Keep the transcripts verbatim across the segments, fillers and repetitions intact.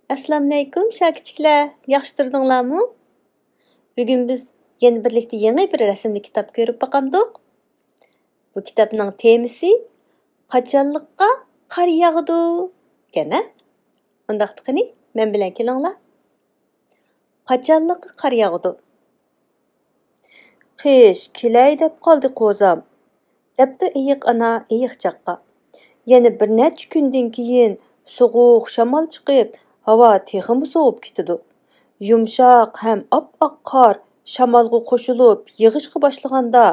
ئەسسالامۇئەلەيكۇم شاكىچىكلەر، ياخشى تۇردۇڭلارمۇ؟ بۈگۈن بىز يەنە بىرلىكتە يېڭى بىر رەسىملىك كىتاب كۆرۈپ باقامدۇق. بۇ كىتابنىڭ تېمىسى «قاچانلىققا قار ياغىدۇ» ئىكەن، ھە؟ ئۇنداقتا قېنى، مەن بىلەن كېلىڭلار. قاچانلىققا قار ياغىدۇ. «قىش كېلەي دەپ قالدى قوزام»، دەپتۇ ئېيىق ئانا ئېيىقچاققا. يەنە بىر نەچچە كۈندىن كېيىن سوغۇق شامال چىقىپ، ھاۋا تېخىمۇ سوۋۇپ كېتىدۇ. يۇمشاق ھەم ئاپئاق قار شامالغا قوشۇلۇپ يېغىشقا باشلىغاندا،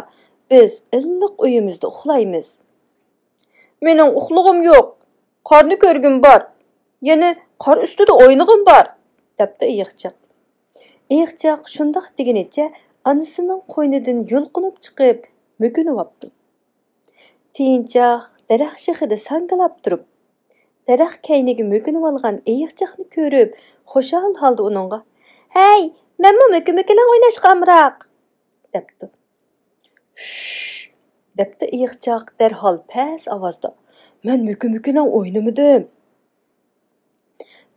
بىز ئىللىق ئۆيىمىزدە ئۇخلايمىز. «مېنىڭ ئۇخلىغۇم يوق، قارنى كۆرگۈم بار، يەنە قار ئۈستىدە ئوينىغۇم بار»، دەپتۇ ئېيىقچاق. ئېيىقچاق شۇنداق دېگىنىچە ئانىسىنىڭ قوينىدىن يۇلقۇنۇپ چىقىپ مۆكۈنۈۋاپتۇ. تىيىنچاق دەرەخ شېخىدا ساڭگىلاپ تۇرۇپ، دەرەخ كەينىگە مۆكۈنۈۋالغان ئېيىقچاقنى كۆرۈپ، خۇشال ھالدا ئۇنىڭغا: «ھەي، مەنمۇ مۆكە-مۆكىلەڭ ئويناشقا ئامراق!» دەپتۇ. «شۇش!» دەپتۇ ئېيىقچاق دەرھال پەس ئاۋازدا: «مەن مۆكە-مۆكىلەڭ ئوينىمىدىم.»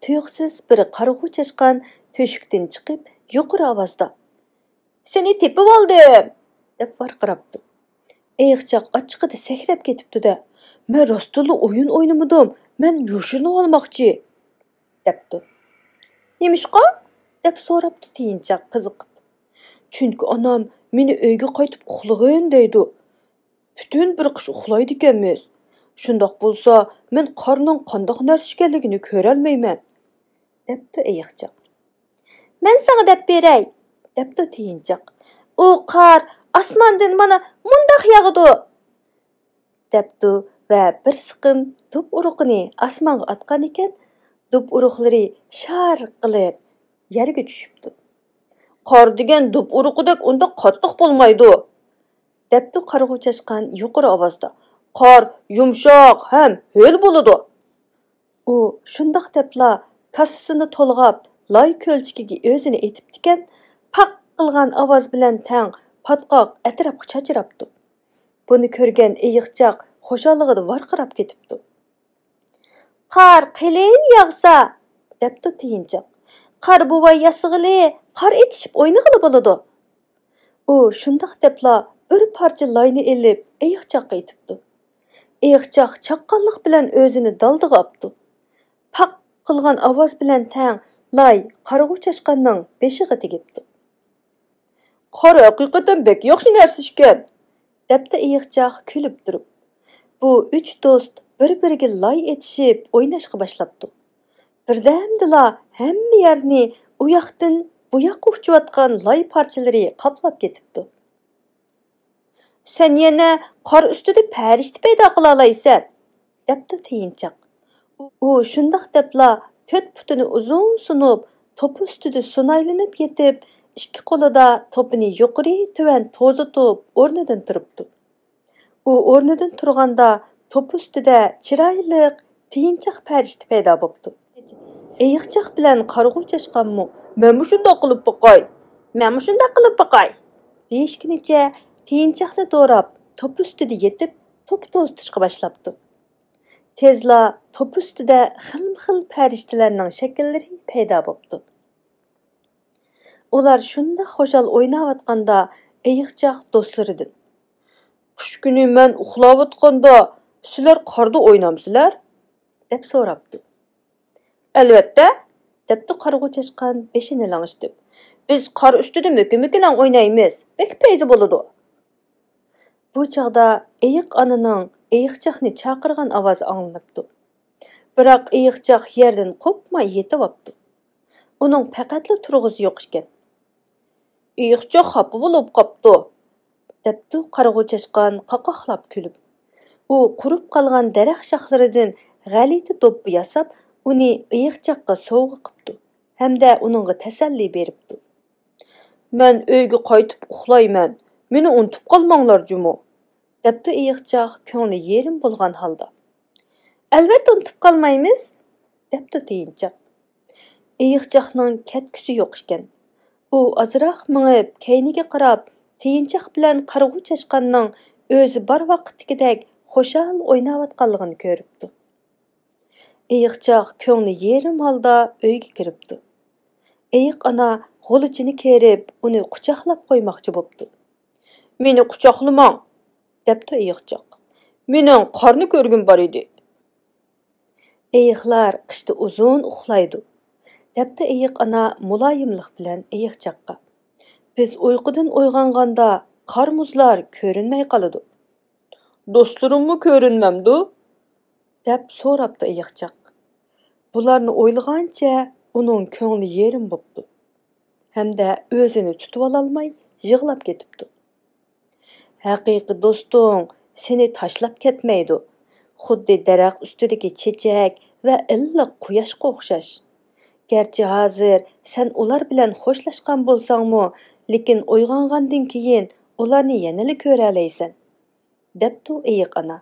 تۇيۇقسىز بىر قارىغۇ چاشقان تۆشۈكتىن چىقىپ، يۇقىرى ئاۋازدا: «سېنى تېپىۋالدىم!» دەپ ۋارقىراپتۇ. ئېيىقچاق ئاچچىقىدا سەكرەپ كېتىپتۇ-دە، «مەن راستتىنلا ئويۇن ئوينىمىدىم، مەن يوشۇرۇنۇۋالماقچى.» دەپتۇ. «نېمىشقا؟» دەپ سوراپتۇ تىيىنچاق قىزىقىپ. «چۈنكى ئانام مېنى ئۆيگە قايتىپ ئۇخلىغىن دەيدۇ. پۈتۈن بىر قىش ئۇخلايدىكەنمىز. شۇنداق بولسا، مەن قارنىڭ قانداق نەرسە ئىكەنلىكىنى كۆرەلمەيمەن.» دەپتۇ ئېيىقچاق. «مەن ساڭا دەپ بېرەي.» دەپتۇ تىيىنچاق. «ئۇ قار ئاسماندىن مانا مۇنداق ياغىدۇ.» دەپتۇ ۋە بىر سىقىم دۇب ئۇرۇقىنى ئاسمانغا ئاتقان ئىكەن، دۇب ئۇرۇقلىرى شارقىلىپ يەرگە چۈشۈپتۇ. «قار دېگەن دۇب ئۇرۇقىدەك ئۇنداق قاتتىق بولمايدۇ.» دەپتۇ قارىغۇ چاشقان يۇقىرى ئاۋازدا. «قار يۇمشاق ھەم ھۆل بولىدۇ.» ئۇ شۇنداق دەپلا كاسىسىنى تولغاپ، لاي كۆلچىكىگە ئۆزىنى ئېتىپتىكەن، پاق قىلغان ئاۋاز بىلەن تەڭ پاتقاق ئەتراپقا چاچراپتۇ. بۇنى كۆرگەن ئېيىقچاق خۇشاللىقىدا ۋارقىراپ كېتىپتۇ. «قار قېلىن ياغسا»، دەپتۇ تىيىنچاق. «قار بوۋاي ياسىغىلى، قار ئېتىشىپ ئوينىغىلى بولىدۇ.» ئۇ شۇنداق دەپلا بىر پارچە لاينى ئېلىپ ئېيىقچاققا ئېتىپتۇ. ئېيىقچاق چاققانلىق بىلەن ئۆزىنى دالدىغا ئاپتۇ. پاق قىلغان ئاۋاز بىلەن تەڭ لاي قارىغۇ چاشقاننىڭ بېشىغا تېگىپتۇ. «قار ھەقىقەتەن بەك ياخشى نەرسە ئىكەن»، دەپتۇ ئېيىقچاق كۈلۈپ تۇرۇپ. بۇ ئۈچ دوست بىر-بىرىگە لاي ئېتىشىپ ئويناشقا باشلاپتۇ. بىردەمدىلا ھەممە يەرنى ئۇ ياقتىن بۇ ياققا ئۇچۇۋاتقان لاي پارچىلىرى قاپلاپ كېتىپتۇ. «سەن يەنە قار ئۈستىدە پەرىشتە پەيدا قىلالايسەن»، دەپتۇ تىيىنچاق. ئۇ شۇنداق دەپلا تۆت پۇتىنى ئۇزۇن سۇنۇپ، توپا ئۈستىدە سۇنايلىنىپ يېتىپ، ئىككى قولىدا توپىنى يۇقىرى تۆۋەن توزۇتۇپ ئورنىدىن تۇرۇپتۇ. ئۇ ئورنىدىن تۇرغاندا توپا ئۈستىدە چىرايلىق تىيىنچاق پەرىشتە پەيدا بوپتۇ. ئېيىقچاق بىلەن قارىغۇ چاشقانمۇ «مەنمۇ شۇنداق قىلىپ باقاي، مەنمۇ شۇنداق قىلىپ باقاي» دېيىشكىنىچە تىيىنچاقنى دوراپ توپا ئۈستىدە يېتىپ توپا توزۇتۇشقا باشلاپتۇ. تېزلا توپا ئۈستىدە خىلمۇ خىل پەرىشتىلەرنىڭ شەكىللىرى پەيدا بوپتۇ. ئۇلار شۇنداق خۇشال ئويناۋاتقاندا ئېيىقچاق دوستلىرىدىن: «قىش كۈنى مەن ئۇخلاۋاتقاندا سىلەر قاردا ئوينامسىلەر؟» دەپ سوراپتۇ. «ئەلۋەتتە»، دەپتۇ قارىغۇ چاشقان بېشىنى لىڭشىتىپ. «بىز قار ئۈستىدە مۆكە-مۆكىلەڭ ئوينايمىز، بەك پەيزى بولىدۇ.» بۇ چاغدا ئېيىق ئانىنىڭ ئېيىقچاقنى چاقىرغان ئاۋازى ئاڭلىنىپتۇ. بىراق ئېيىقچاق يەردىن قوپماي يېتىۋاپتۇ. ئۇنىڭ پەقەتلا تۇرغۇسى يوق ئىكەن. «ئېيىقچاق خاپا بولۇپ قاپتۇ»، دەپتۇ قارىغۇ چاشقان قاقاقلاپ كۈلۈپ. ئۇ قۇرۇپ قالغان دەرەخ شاخلىرىدىن غەلىتە دوپپا ياساپ، ئۇنى ئېيىقچاققا سوۋغا قىپتۇ ھەمدە ئۇنىڭغا تەسەللى بېرىپتۇ. «مەن ئۆيگە قايتىپ ئۇخلايمەن، مېنى ئۇنتۇپ قالماڭلار جۇمۇ»، دەپتۇ ئېيىقچاق كۆڭلى يېرىم بولغان ھالدا. «ئەلۋەتتە ئۇنتۇپ قالمايمىز»، دەپتۇ تىيىنچاق. ئېيىقچاقنىڭ كەتكۈسى يوق ئىكەن. ئۇ ئازراق مېڭىپ، كەينىگە قاراپ، تىيىنچاق بىلەن قارىغۇ چاشقاننىڭ ئۆزى بار ۋاقىتتىكىدەك خۇشال ئويناۋاتقانلىقىنى كۆرۈپتۇ. ئېيىقچاق كۆڭلى يېرىم ھالدا ئۆيگە كىرىپتۇ. ئېيىق ئانا غۇلىچىنى كېرىپ، ئۇنى قۇچاقلاپ قويماقچى بوپتۇ. «مېنى قۇچاقلىماڭ!» دەپتۇ ئېيىقچاق. «مېنىڭ قارنى كۆرگۈم بار ئىدى.» «ئېيىقلار قىشتا ئۇزۇن ئۇخلايدۇ.» دەپتۇ ئېيىق ئانا مۇلايىملىق بىلەن ئېيىقچاققا. «بىز ئۇيقۇدىن ئويغانغاندا قار-مۇزلار كۆرۈنمەي قالىدۇ.» «دوستلىرىممۇ كۆرۈنمەمدۇ؟» دەپ سوراپتۇ ئېيىقچاق. بۇلارنى ئويلىغانچە ئۇنىڭ كۆڭلى يېرىم بوپتۇ ھەمدە ئۆزىنى تۇتۇۋالالماي يىغلاپ كېتىپتۇ. «ھەقىقىي دوستۇڭ سېنى تاشلاپ كەتمەيدۇ، خۇددى دەرەخ ئۈستىدىكى چېچەك ۋە ئىللىق قۇياشقا ئوخشاش. گەرچە ھازىر سەن ئۇلار بىلەن خوشلاشقان بولساڭمۇ، لېكىن ئويغانغاندىن كېيىن ئۇلارنى يەنىلا كۆرەلەيسەن.» دەپتۇ ئېيىق ئانا.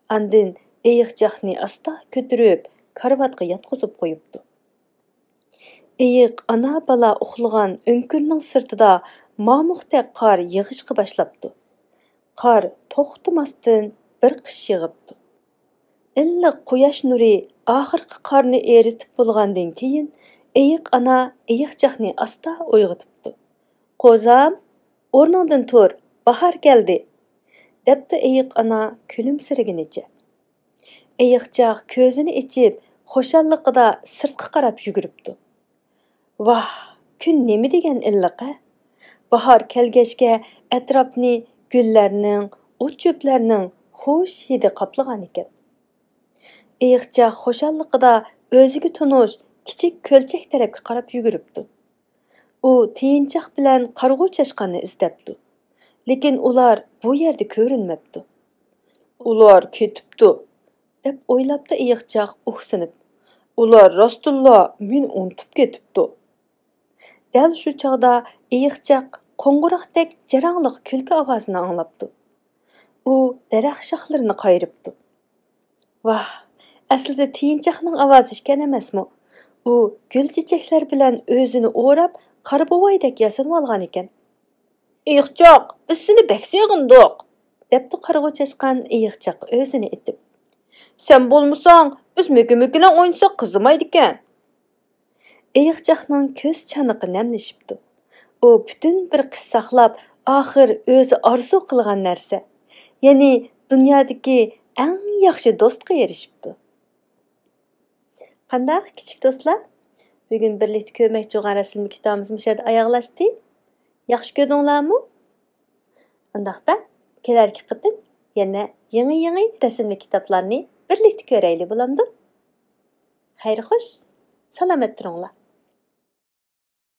ئاندىن ئېيىقچاقنى ئاستا كۆتۈرۈپ، كارىۋاتقا ياتقۇزۇپ قويۇپتۇ. ئېيىق ئانا بالا ئۇخلىغان ئۆڭكۈرنىڭ سىرتىدا مامۇقتەك قار يېغىشقا باشلاپتۇ. قار توختىماستىن بىر قىش يېغىپتۇ. ئىللىق قۇياش نۇرى ئاخىرقى قارنى ئېرىتىپ بولغاندىن كېيىن، ئېيىق ئانا ئېيىقچاقنى ئاستا ئويغىتىپتۇ. «قوزام، ئورنۇڭدىن تۇر، باھار كەلدى!» دەپتۇ ئېيىق ئانا كۈلۈمسىرىگىنىچە. ئېيىقچاق كۆزىنى ئېچىپ، خۇشاللىقىدا سىرتقا قاراپ يۈگۈرۈپتۇ. ۋاھ، كۈن نېمە دېگەن ئىللىق-ھە! باھار كەلگەچكە ئەتراپنى گۈللەرنىڭ، ئوت-چۆپلەرنىڭ خۇش ھىدى قاپلىغانىكەن. ئېيىقچاق خۇشاللىقىدا ئۆزىگە تونۇش كىچىك كۆلچەك تەرەپكە قاراپ يۈگۈرۈپتۇ. ئۇ تېيىنچاق بىلەن قارىغۇ چاشقاننى ئىزدەپتۇ. لېكىن ئۇلار بۇ يەردە كۆرۈنمەپتۇ. «ئۇلار كېتىپتۇ»، دەپ ئويلاپتۇ ئېيىقچاق ئۇھسىنىپ. «ئۇلار راستتىنلا مېنى ئۇنتۇپ كېتىپتۇ.» دەل شۇ چاغدا ئېيىقچاق قوڭغۇراقتەك جاراڭلىق كۈلكە ئاۋازىنى ئاڭلاپتۇ. ئۇ دەرەخ شاخلىرىنى قايرىپتۇ. ۋاھ، ئەسلىدە تېيىنچاقنىڭ ئاۋازى ئىكەن ئەمەسمۇ؟ ئۇ گۈل چېچەكلەر بىلەن ئۆزىنى ئوراپ، قارا بوۋايدەك ياسىنىۋالغان ئىكەن. «ئېيىقچاق، بىز سېنى بەك سېغىندۇق!» دەپتۇ قارىغۇ چاشقان ئېيىقچاققا ئۆزىنى ئېتىپ. «سەن بولمىساڭ، بىز مۆكە-مۆكىلەڭ ئوينىساق قىزىمايدىكەن.» ئېيىقچاقنىڭ كۆز چانىقى نەملىشىپتۇ. ئۇ پۈتۈن بىر قىش ساقلاپ، ئاخىر ئۆزى ئارزۇ قىلغان نەرسە، يەنى دۇنيادىكى ئەڭ ياخشى دوستقا ئېرىشىپتۇ. قانداق، كىچىك دوستلار؟ بۈگۈن بىرلىكتە كۆرمەكچى بولغان رەسىملىك كىتابىمىز مۇشۇ يەردە ئاياغلاشتى. ياخشى كۆردۈڭلارمۇ؟ ئۇنداقتا، كېلەركى قېتىم يەنە يېڭى-يېڭى رەسىملىك كىتابلارنى بىرلىكتە كۆرەيلى، بولامدۇ؟ خەير خوش، سالامەت تۇرۇڭلار.